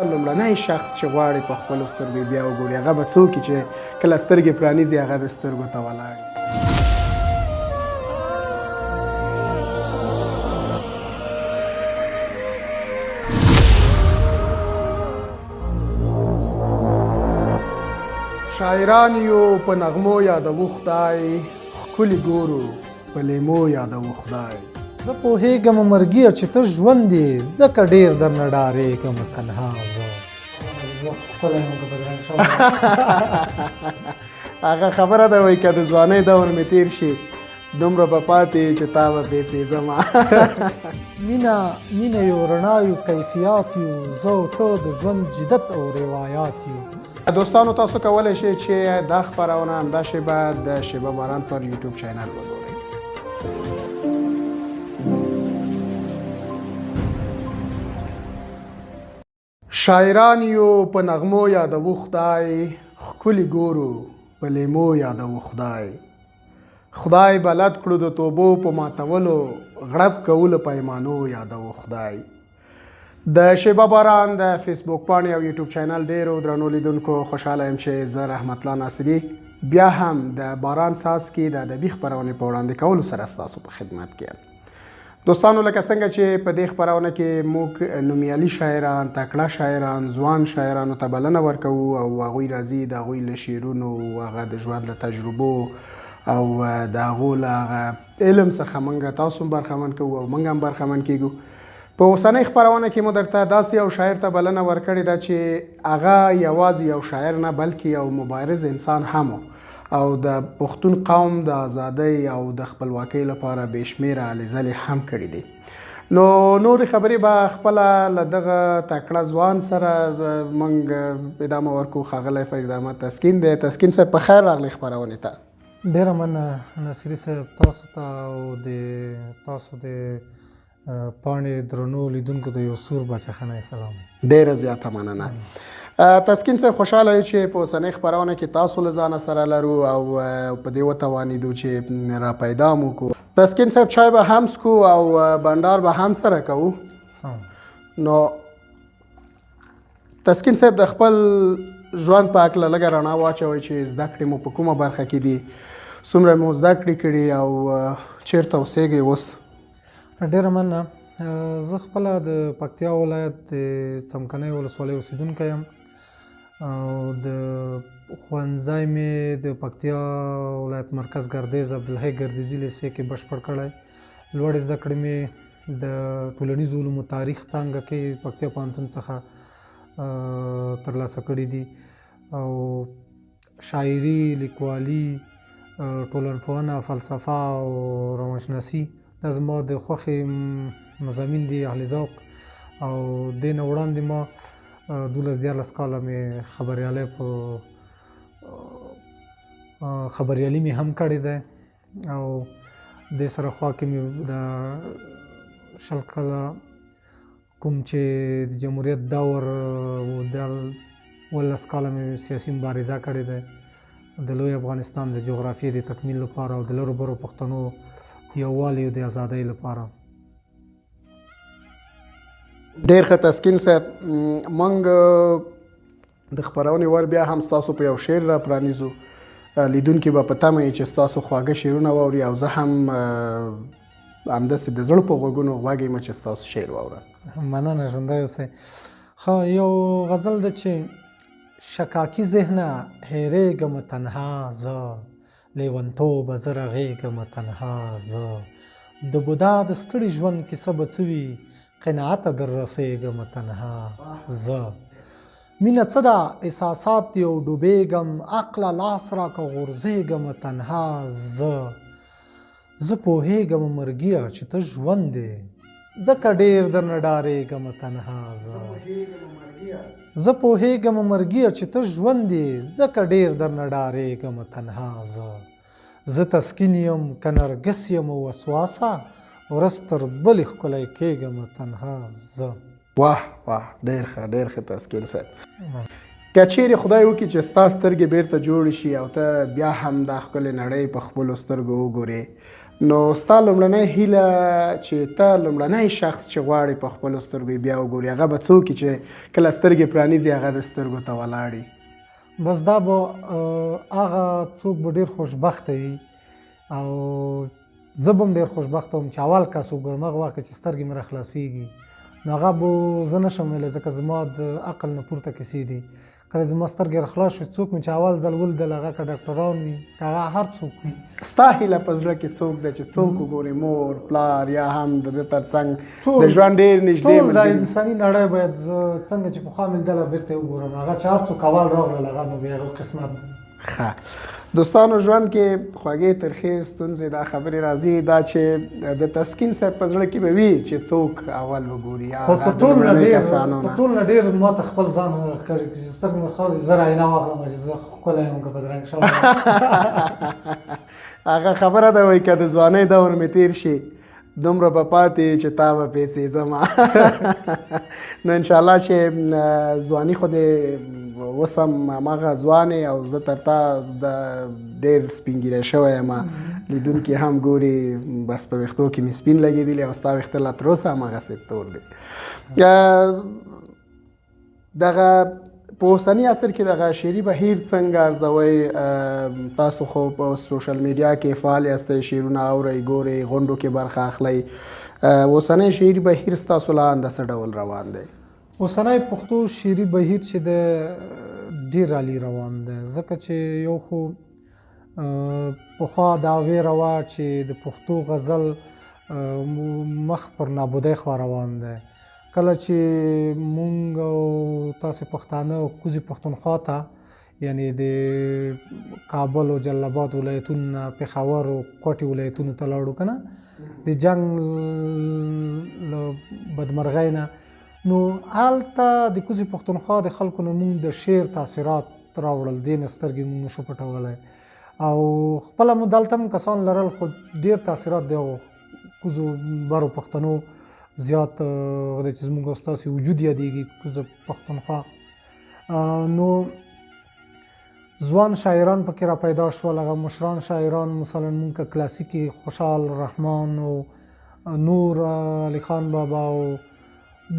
لومړنی شخص چې غواړي په خپلو سترګو یې بیا وګوري، هغه به څوک وي چې کله سترګې پرانیزي هغه د سترګو ته ولاړ وي. شاعران یو په نغمو یادوو خدای، ښکلي ګورو په لیمو یادوو خدای. زه پوهېږم مرګیه چې ته ژوند یې، ځکه ډېر درنه ډارېږم تنها زه. زه ښکلی یم که بدرنګ شوم؟ هغه خبره ده، وایي که د ځوانۍ دور مې تېر شي دومره به پاتې چې تا به پرې څېزم. مینه مینه یو، رڼا یو، کیفیات یو، زه او ته د ژوند جدت او روایات یو. دوستانو تاسو کولی شئ چې دا خپرونه همدا شېبه د شېبه باران پر یوټیوب چینل وګورئ. شاعران یو په نغمو یادوو خدای، ښکلي ګورو په لیمو یادوو خدای. خدای بلد کړو د توبو په ماتولو، غړپ کوو له پیمانو یادوو خدای. د شیبه باران د فیسبوک پاڼې او یوټیوب چینل ډیرو درنو لیدونکو، خوشحاله یم چې زه رحمت الله ناصري بیا هم د باران څاڅکي د ادبي خپرونې په وړاندې کولو سره ستاسو په خدمت کې یم. دوستانو، لکه څنګه چې په دې خپرونه کې موږ نومیالي شاعران، تکړه شاعران، ځوان شاعرانو ته بلنه ورکوو او هغوی راځي، د هغوی له شعرونو، هغه د ژوند له تجربو او د هغو له هغه علم څخه موږ تاسو هم برخمن کوو او موږ هم برخمن کیږو. په اوسنۍ خپرونه کې مو درته داسې یو شاعر ته بلنه ورکړې ده چې هغه یوازې یو شاعر نه بلکې یو مبارز انسان هم و او د پښتون قوم د ازادۍ او د خپلواکۍ لپاره بې شمېره هلې ځلې هم کړې دي. نو نورې خبرې به خپله له دغه تکړه ځوان سره موږ ادامه ورکو. ښاغلی فرید احمد تسکین دی. تسکین صاحب، په خیر راغلی خپرونې ته. ډېره مننه نصیري صاحب، تاسو ته او د تاسو د پاڼې درنو لیدونکو ته یو سور باچاخانه سلام. ډېره زیاته مننه تسکین صاحب، خوشحاله یو چې په اوسنۍ خپرونه کې تاسو له ځانه سره لرو او په دې وتوانېدو چې را پیدا مو کړو. تسکین صاحب، چای به هم څکو او بنډار به هم سره کوو. نو تسکین صاحب، د خپل ژوند په هکله لږه رڼا واچوئ چې زده کړې مو په کومه برخه کې دي، څومره مو زده کړې کړي او چېرته اوسېږئ اوس؟ ډېره مننه. زه خپله د پکتیا ولایت د څمکنۍ ولسوالۍ اوسېدونکی یم او د ښوونځی مې د پکتیا ولایت مرکز ګردیز عبدالحی ګردیزي لیسې کې بشپړ کړی. لوړې زده کړې مې د ټولنیزو علومو تاریخ څانګه کې پکتیا پوهنتون څخه ترلاسه کړې دي او شاعري، لیکوالي، ټولنپوهنه، فلسفه او روانشناسي دا زما د خوښې مضامین دي، اهل ذوق. او دې نه وړاندې ما 12 13 کاله مې خبریالۍ په خبریالي مې هم کړې ده او دې سره خوا کې مې د 20 کاله کوم چې د جمهوریت دور و، د 17 کاله مې سیاسي مبارزه کړې ده د لوی افغانستان د جغرافیې د تکمیل لپاره او د لرو برو پښتنو د یووالي او د ازادۍ لپاره. ډېر ښه تسکین صاحب، موږ د خپرونې ور بیا هم ستاسو په یو شعر را پرانیزو. لیدونکي به په تمه یي چې ستاسو خواږه شعرونه واوري او زه هم همداسې د زړه په غوږونو غوږ یم چې ستاسو شعر واورم. مننه، ژوندی اوسئ. ښه، یو غزل ده چې شکاکي ذهنه هېرېږمه تنها زه، لیونتوبه زه رغېږمه تنها زه، د بودا د ستړي ژوند کیسه به څه وي، قناعته در رسېږمه تنها زه. مینه څه ده احساسات دي او ډوبېږم، عقله لاس راکه غورځېږمه تنها زه. زه پوهېږم مرګیه چې ته ژوند یې، ځکه ډېر درنه ډارېږمه تنها زه. زه پوهېږم مرګیه چې ته ژوند یې، ځکه ډېر درنه ډارېږمه تنها زه. زه تسکین یم که نرګس یم وسواسه، ورځ تر بلې ښکلی کېږمه تنها زه. واه واه، ډېر ښه، ډېر ښه تسکین صاحب. که چیرې خدای وکړي چې ستا سترګې بیرته جوړې شي او ته بیا هم دا ښکلې نړۍ په خپلو سترګو وګورې، نو ستا لومړنۍ هیله چې ته لومړنی شخص چې غواړې په خپلو سترګو یې بیا وګوري هغه به څوک چې کله سترګې پرانیزي هغه د سترګو ته ولاړي؟ بس دا به هغه څوک به ډیر خوشبخته وي او زه به هم ډېر خوشبخته وم چې اول کس وګورم، هغه وخت چې سترګې مې راخلاصېږي نو هغه به زه نه شم ویلی، ځکه زما د عقل نه پورته کیسې دي. کله چې زما سترګې راخلاص شوې، څوک مې چې اول ځل ولیدل، هغه که ډاکټران وي، که هغه هر څوک وي. ستا هیله په زړه کې څوک دی چې څوک وګورې، مور، پلار یا هم د ده ترڅنګ د ژوند ډېر نږدې ټول دا انساني نړۍ باید زه څنګه چې پخوا مې لیدله بېرته یې وګورم، هغه چې هر څوک اول راغلل هغه نو بیا هغه قسمت دی. ښه دوستانو، ژوند کې خوږې ترخې ستونزې دا خبرې راځي، دا چې د تسکین صاحب په زړه کې به وي چې څوک اول وګوري. خو تر ټولو نه ډېر، تر ټولو نه ډېر ما ته خپل ځان ښکاري چې سترګې مې خلاصې، زه آینه واخلم چې زه ښکلی یم که بدرنګ شوم. هغه خبره ده، وایي که د ځوانۍ دور مې تېر شي دومره به پاتې چې تا به پیسې زما. نو انشاءالله چې ځواني خو دې اوس هم هماغه ځوان یې او زه تر تا د ډېر سپین ږیری شوی یم، لیدونکي هم ګوري بس په ویښتو کې مې سپین لګېدلي او ستا ویښته لا تر اوسه هماغسې تور دي. دغه په اوسني عصر کې دغه شعري بهیر څنګه ارزوئ؟ تاسو خو په سوشل میډیا کې فعال یاستئ، شعرونه اورئ، ګورئ، غونډو کې برخه اخلئ، اوسنی شعري بهیر ستاسو له انده څه ډول روان دی؟ اوسنی پښتو شعري بهیر چې دی ډېر عالي روان دی، ځکه چې یو خو پخوا دا ویره وه چې د پښتو غزل مخ پر نابودۍ خوا روان دی. کله چې مونږ او تاسې پښتانه کوزې پښتونخوا ته، یعنی د کابل او جلال آباد ولایتونو نه پېښور او کوټې ولایتونو ته لاړو که نه، د جنګ له بدمرغۍ نه، نو هلته د کوزې پښتونخوا د خلکو نه مونږ د شعر تاثیرات راوړل، دې نه سترګې مونږ نشو پټولی. او خپله مو دلته هم کسان لرل، خو ډېر تاثیرات د هغو کوزو برو پښتنو زیات دی چې زموږ او ستاسې وجود یادېږي کوزه پښتونخوا. نو ځوان شاعران پکې را پیدا شول، هغه مشران شاعران مثلا مونږ که کلاسیکي خوشحال رحمان او نور علي خان بابا او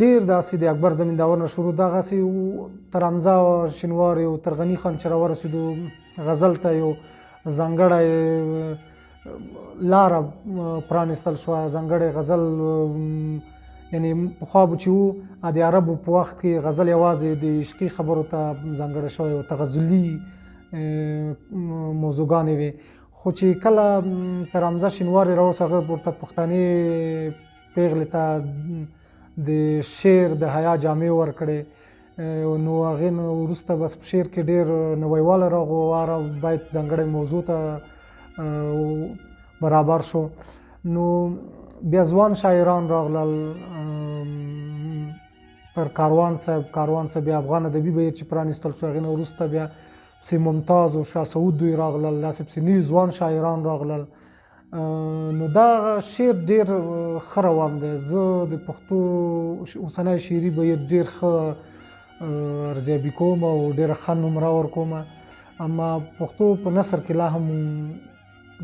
ډېر داسې د اکبر زمینداور نه شروع دغسې تر حمزه شینواري او تر غني خان چې راورسېدو غزل ته یو ځانګړی لاره پرانیستل شوه، ځانګړی غزل. یعنی پخوا به چې وو د عربو په وخت کې غزل یوازې د عشقي خبرو ته ځانګړی شوی او تغزلي موضوعګانې وې، خو چې کله تر حمزه شینواري راوسه هغه ورته پښتنې پېغلې ته د شعر د حیا جامې ورکړې، نو هغې نه وروسته بس په شعر کې ډېر نویوالی راغو، هر باید ځانګړی موضوع ته برابر شو. نو بیا ځوان شاعران راغلل تر کاروان صاحب، کاروان صاحب بیا افغان ادبي بهیر چې پرانیستل شو، هغې نه وروسته بیا پسې ممتاز او شاه سعود دوی راغلل، داسې پسې نوي ځوان شاعران راغلل. نو دا شعر ډېر ښه روان دی. زه د پښتو اوسنی شعري بهیر ډېر ښه ارزیابي کوم او ډېره ښه نمره ورکوم، اما پښتو په نثر کې لا هم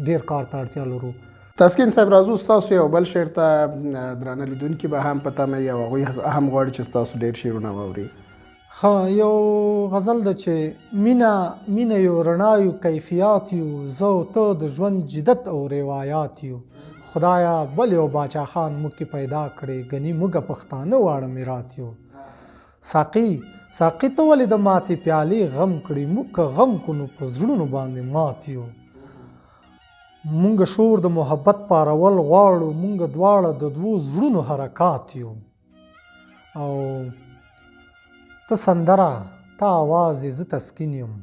ډېر کار ته اړتیا لرو. تسکین صاحب راځو ستاسو یو بل شعر ته، درانه لیدونکي به هم په تمه وي او هغوی هم غواړي چې ستاسو ډېر شعرونه واوري. ښه، یو غزل ده چې مینه مینه یو، رڼا یو، کیفیات یو، زه او ته د ژوند جدت او روایات یو، خدایا بل یو باچا خان موږ کې پیدا کړې، ګني موږ پښتانه واړه میرات یو. ساقي ساقي ته ولې د ماتې پیالې غم کړې، موږ که غم کړو نو په زړونو باندې مات یو. مونږ شور د محبت پارول غواړو، مونږ دواړه د دوو زړونو حرکات یو. او ته سندره تا اواز یې زه تسکین یم،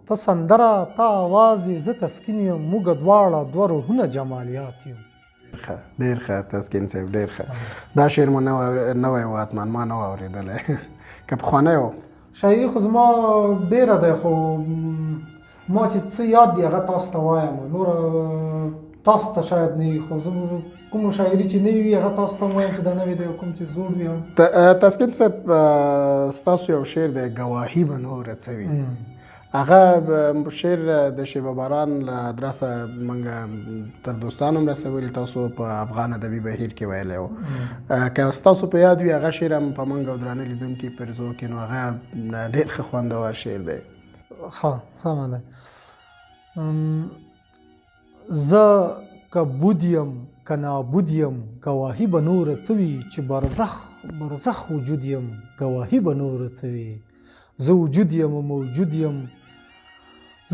ته سندره تا اواز یې زه تسکین یم، موږ دواړه دوه روحونه جمالیات یو. ښه، ډېر ښه تسکین صاحب، ډېر ښه. دا شعر مو نوی و، حتما ما نه و اورېدلی، که پخوانی و؟ شاعري خو زما ډېره دی، خو ما چې څه یاد دي هغه تاسو ته وایم، نور تاسو ته شاید نه وي، خو زه کوم شاعري چې نه وي هغه تاسو ته وایم چې دا نوې دی، کوم چې زوړ وي هم. تسکین صاحب، ستاسو یو شعر دی ګواهي به نوره څه وي، هغه شعر د شیبه باران له ادرسه موږ تر دوستانو هم رسولي، تاسو په افغان ادبي بهیر کې ویلی و. که ستاسو په یاد وي هغه شعر هم په موږ او درانه لیدونکي پرزو کې، نو هغه ډېر ښه خوندور شعر دی. ښه سمه ده. زه که بود یم که نابود یم ګواهي به نوره څه وي، چې برزخ وجود یم ګواهي به نوره څه وي. زه وجود یم او موجود یم،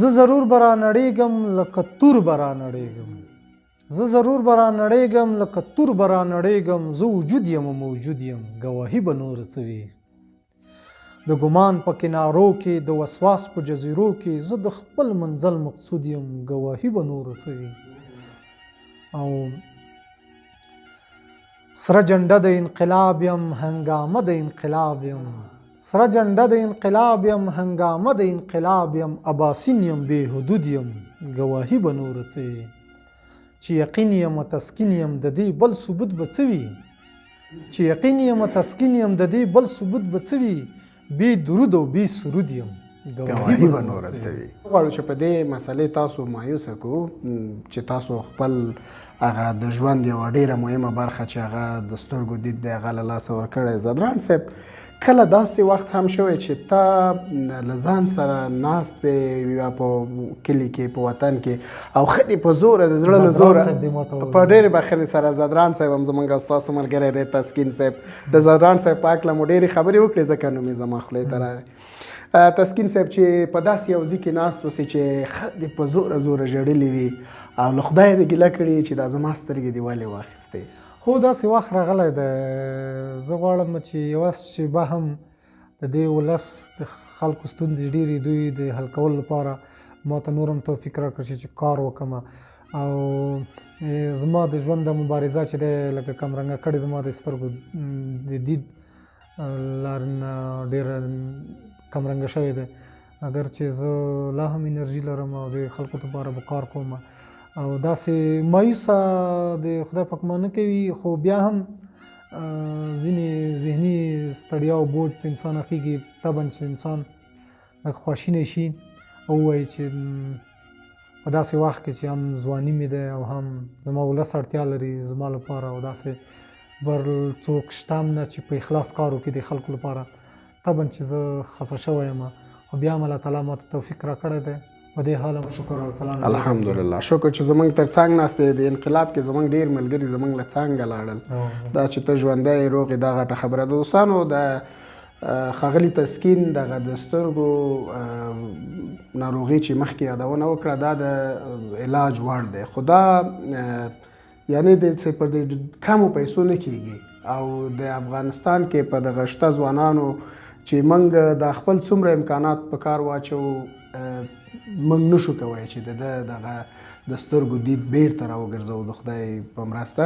زه ضرور به رانړېږم لکه تور به رانړېږم، زه ضرور به رانړېږم لکه تور به رانړېږم، زه وجود یم او موجود یم ګواهي به نوره څه وي. د ګمان په کنارو کې د وسواس په جزیرو کې زه د خپل منزل مقصود یم ګواهي به نوره څه وي. او سره جنډه د انقلاب یم هنګامه د انقلاب یم، سره جنډه د انقلاب یم هنګامه د انقلاب یم، اباسین یم بې حدود یم ګواهي به نوره څه وي. چې یقین یم او تسکین یم د دې بل ثبوت به څه وي، چې یقین یم او تسکین یم د دې بل ثبوت به څه وي، بې درود او بې سرود یم ګواهي به نوره څه وي. غواړو چې په دې مسئلې تاسو مایوسه کړو چې تاسو خپل هغه د ژوند یوه ډېره مهمه برخه چې هغه د سترګو دید دی هغه له لاسه ورکړی. ځدراڼ صاحب، کله داسې وخت هم شوی چې تا له ځان سره ناست وې یا په کلي کې په وطن کې او ښه دې په زوره د زړه له زوره په ډېرې بخښنې سره ځدراڼ صاحب هم زموږ ستاسو ملګری دی، تسکین صاحب، د ځدراڼ صاحب په هکله مو ډېرې خبرې وکړې ځکه نوم یې زما خولې ته راغی. تسکین صاحب، چې په داسې یو ځای کې ناست اوسې چې ښه دې په زوره زوره ژړلي وي او له خدایه دې ګیله کړې چې دا زما سترګې دې ولې واخیستې؟ هو، داسې وخت راغلی دی. زه غواړم چې یوه شېبه هم د دې ولس د خلکو ستونزې ډېرې دوی د حل کولو لپاره ما ته نور هم توفیق راکړ شي چې کار وکړم. او زما د ژوند د مبارزه چې دی لکه کمرنګه کړې زما د سترګو د دید لار نه ډېره کمرنګه شوې ده، اګر چې زه لا هم انرژي لرم او د خلکو لپاره به کار کوم او داسې مایوسه د خدای پاک ما نه کوي، خو بیا هم ځینې ذهني ستړیا او بوج په انسان اخیږي. طبعا چې انسان لږ خواشینی شي او ووایي چې په داسې وخت کې چې هم ځواني مې ده او هم زما ولس اړتیا لري زما لپاره، او داسې بل څوک شته هم نه چې په اخلاص کار وکړي د خلکو لپاره، طبعا چې زه خفه شوی یم، خو بیا هم الله تعالی ما ته توفیق راکړی دی. په دې حال هم شکر الله تعالی نه. الحمدلله، شکر چې زمونږ تر څنګ ناست دی. د انقلاب کې زمونږ ډېر ملګري زمونږ له څنګه لاړل، دا چې ته ژوندی یې روغ یې دا غټه خبره ده. دوستانو، د ښاغلي تسکین دغه د سترګو ناروغي چې مخکې یادونه وکړه دا د علاج وړ دی، خو دا یعنې د څه پر دې کمو پیسو نه کېږي. او د افغانستان کې په دغه شته ځوانانو چې موږ دا خپل څومره امکانات په کار واچوو موږ نشو کوی چې د ده دغه د سترګو دید بیرته راوګرځوو د خدای په مرسته.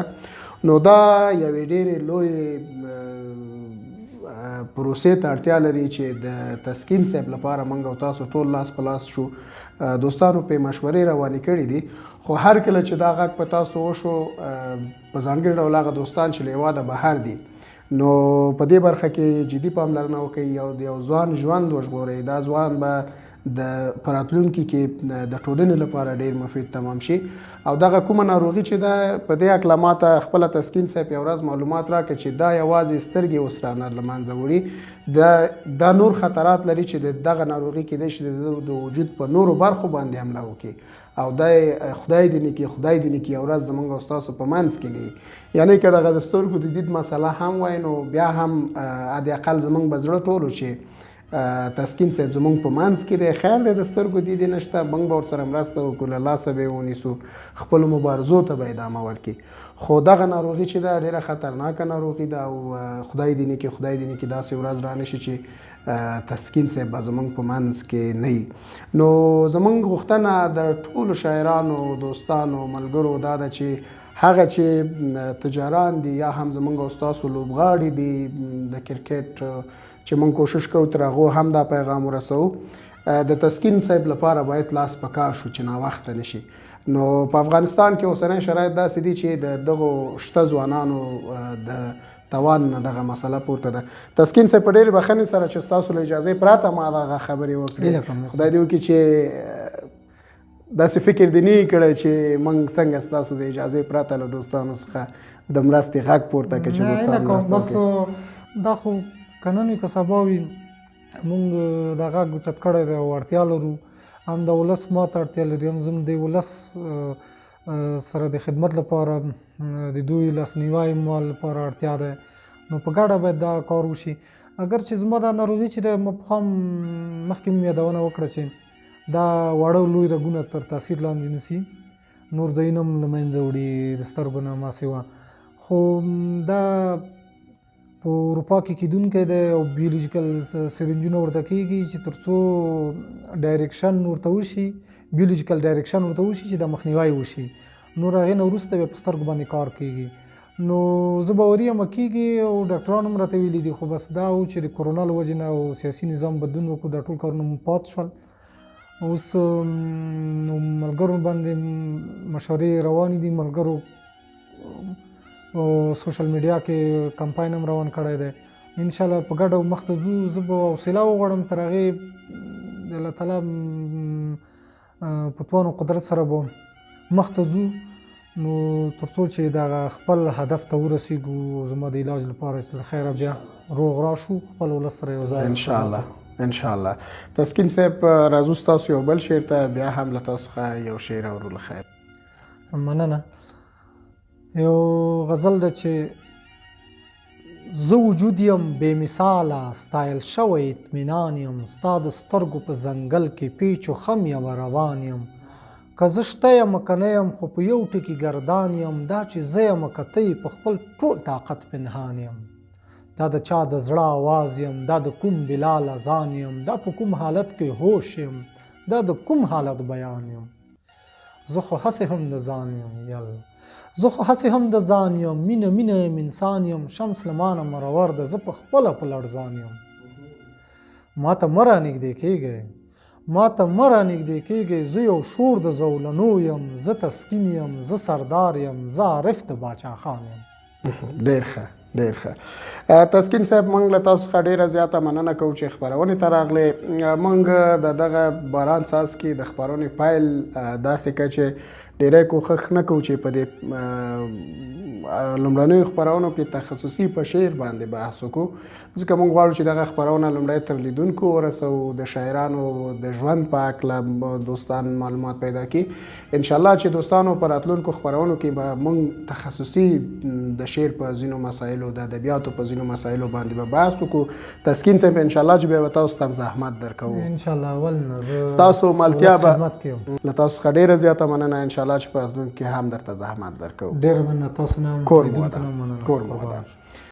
نو دا یوې ډېرې لویې پروسې ته اړتیا لري چې د تسکین صاحب لپاره موږ او تاسو ټول لاس په لاس شو. دوستانو په مشورې روانې کړې دي، خو هر کله چې دا غږ په تاسو وشو په ځانګړي ډول هغه دوستان چې له هېواده بهر دي نو په دې برخه کې جدي پاملرنه وکړئ او د یو ځوان ژوند وژغورئ. دا ځوان به د په راتلونکي کې د ټولنې لپاره ډېر مفید تمام شي. او دغه کومه ناروغي چې ده په دې هکله ما ته خپله تسکین صاحب یو ورځ معلومات راکړه چې دا یوازې سترګې اوس رانه له منځه وړي، دا نور خطرات لري چې د دغه ناروغي کېدای شي د وجود په نورو برخو باندې حمله وکړي. او دا خدای دې نه کړي، خدای دې نه کړي یو ورځ زمونږ او ستاسو په منځ کې نه وي. یعنې که دغه د سترګو د دید مسله هم وای نو بیا هم حد اقل زمونږ به زړه ټولو چې تسکین صاحب زمونږ په منځ کې دی، خیر دی، د سترګو دید یې نشته، موږ به ورسره مرسته وکړو، له لاسه به یې ونیسو، خپلو مبارزو ته به ادامه ورکړي. خو دغه ناروغي چې ده ډېره خطرناکه ناروغي ده او خدای دې نه کړي، خدای دې نه کړي داسې ورځ رانه شي چې تسکین صاحب به زمونږ په منځ کې نه وي. نو زمونږ غوښتنه د ټولو شاعرانو، دوستانو، ملګرو دا ده چې هغه چې تجاران دي یا هم زمونږ او ستاسو لوبغاړي دي د کرکټ، چې موږ کوشش کوو تر هغو هم دا پیغام ورسوو، د تسکین صاحب لپاره باید لاس په کار شو چې ناوخته نه شي. نو په افغانستان کې اوسنی شرایط داسې دي چې د دغو شته ځوانانو د توان نه دغه مسله پورته ده. تسکین صاحب، په ډېرې بخښنې سره چې ستاسو له اجازې پرته ما دغه خبرې وکړې، خدای دې وکړي چې داسې فکر دې نه وي کړی چې موږ څنګه ستاسو د اجازې پرته له دوستانو څخه د مرستې غږ پورته کړي چې دوستان مرسته بس دا خو که نن وي که سبا وي، موږ دا غږ اوچت کړی دی او اړتیا لرو، هم د ولس ماته اړتیا لري، هم زموږ د ولس سره د خدمت لپاره د دوی لاسنیوی مال لپاره اړتیا ده. نو په ګډه باید دا کار وشي. اګر چې زما دا ناروغي چې ده، ما پخوا مخکې مې یادونه وکړه چې دا واړه لوی رګونه تر تاثیر لاندې نیسي، نور ځایونه هم له منځه وړي د سترګو نه ما سوا. خو دا په اروپا کې کېدونکی دی او بیولوژیکل سرنجونه ورته کېږي چې تر څو direction ورته وشي، بیولوژیکل direction ورته وشي چې د مخنیوی وشي. نور هغې نه وروسته بیا په سترګو باندې کار کېږي. نو زه باوري یم کېږي او ډاکټرانو هم راته ویلي دي. خو بس دا و چې د کرونا له وجې نه او سیاسي نظام بدلون وکړو، دا ټول کارونه مو پات شول. اوس نو ملګرو باندې مشورې روانې دي، ملګرو social media کې کمپاین هم روان کړی دی. ان شاء الله په ګډه مخته ځو. زه به حوصله وغواړم تر هغې د الله تعالی په توان او قدرت سره به مخته ځو، نو تر څو چې دغه خپل هدف ته ورسېږو. زما د علاج لپاره چې له خیره بیا روغ راشو، خپل ولس سره یو ځای ان شاء الله. ان شاء الله. تسکین صاحب، راځو ستاسو یو بل شعر ته، بیا هم له تاسو څخه یو شعر اورو له خیر. مننه. یو غزل ده چې زه وجود یم بې مثاله، ستایل شوی اطمینان یم، ستا د سترګو په ځنګل کې پیچ و خم یم روان یم، که زه شته یم که نه یم خو په یو ټکي ګردان یم، دا چې زه یم که ته یې په خپل ټول طاقت پنهان یم، دا د چا د زړه आवाز یم، دا د کوم بلال اذان یم، دا په کوم حالت کې هوش یم، دا د کوم حالت بیان یم، زه خو هسې هم د ځان یم، یاله زه خو هسې هم د ځان یم، مینه مینه یم انسان یم، شمس له مانه مرور ده، زه په خپله په لړزان یم، ماته مه رانږدې کېږئ، ماته مه رانږدې کېږئ، زه یو شور د زولنو یم، زه تسکین یم، زه سردار یم، زه عارف د باچا خان یم. ډېر ښه، ډېر ښه. تسکین صاحب، موږ له تاسو څخه ډېره زیاته مننه کوو چې خپرونې ته راغلې. موږ د دغه باران څاڅکي د خپرونې پیل داسې که چې ډېری کوښښ نه کوو چې په دې لومړنیو خپرونو کې تخصصي په شعر باندې بحث وکړو، ځکه موږ غواړو چې دغه خپرونه لومړی تر لیدونکو ورسوو، د شاعرانو د ژوند په هکله دوستان معلومات پیدا کړي. انشاءالله چې دوستانو په راتلونکو خپرونو کې به موږ تخصصي د شعر په ځینو مسایلو، د ادبیاتو په ځینو مسایلو باندې به بحث وکړو. تسکین صاحب، انشاءالله چې بیا به تاسو ته هم زحمت درکوو. انشاءالله. اول نه زه ستاسو ملتیا به خدمت کې یم. له تاسو څخه ډېره زیاته مننه. انشاءالله چې په راتلونکي کې هم درته زحمت درکوو. ډېره مننه تاسو نه، کور مو لیدونکو ودان. نه مننه. کور مو ودان.